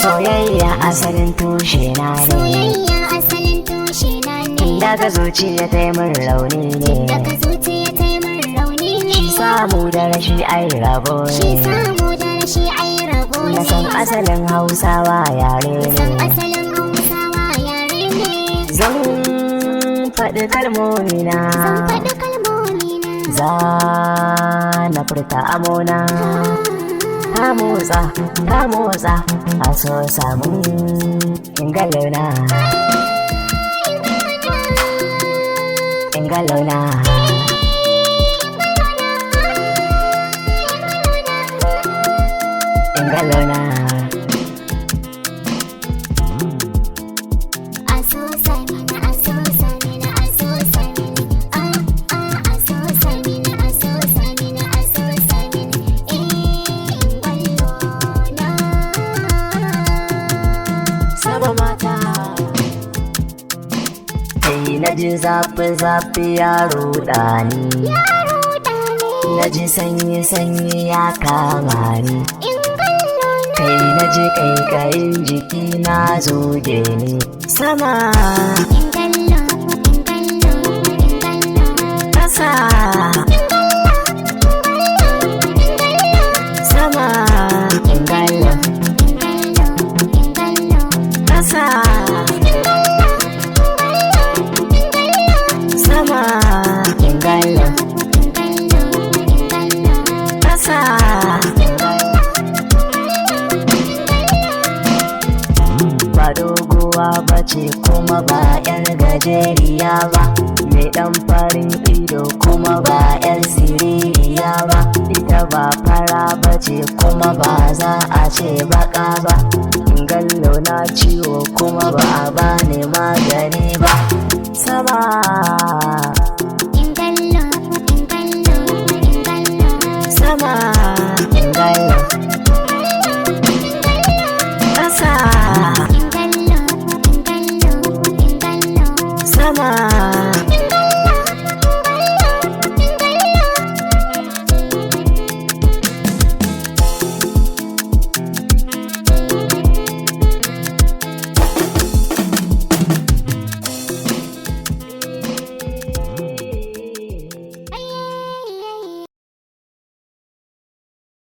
Soyayya asalin tushe na ne. Soyayya asalin tushe na ne. Daga zuciya ta yi min rauni ne. Daga zuciya ta yi min rauni ne. Shi samu da rashi ai rabo Shi ne. samu da rashi ai rabo ne. Na san asalin Hausawa yare San ne. asalin Hausawa yare ne. Zan faɗi kalmomi na. Zan faɗi kalmomi na. Za na furta amona. Ta motsa, ta motsa, a so samu ingalona. Ingalona. Ingalona. Aso samina, aso samina, aso samina. Ah ah, aso samina, aso samina, aso samina. Eh, ingallona. Saba mata. Kai na ji zafi zafi ya ruɗa ni. Yaro ɗane. Na ji sanyi sanyi ya kama ni. Ingallona. Kai na ji kaikayin jiki na zuge ni. Sama. Ingallo, ingallo, ingallo. Ƙasa. Sama. Ingalla. Ingallo, ingallo. Ƙasa. Sama. Ingalla. Ingallo, ingallo. Ƙasa. Ba doguwa ba ce kuma ba 'yar gajeriya ba, mai ɗan farin ido kuma ba 'yar siririya ba, ita ba fara ba ce kuma ba za a ce baka ba. Gallo na ciwo kuma ba a bani magani ba. Sama.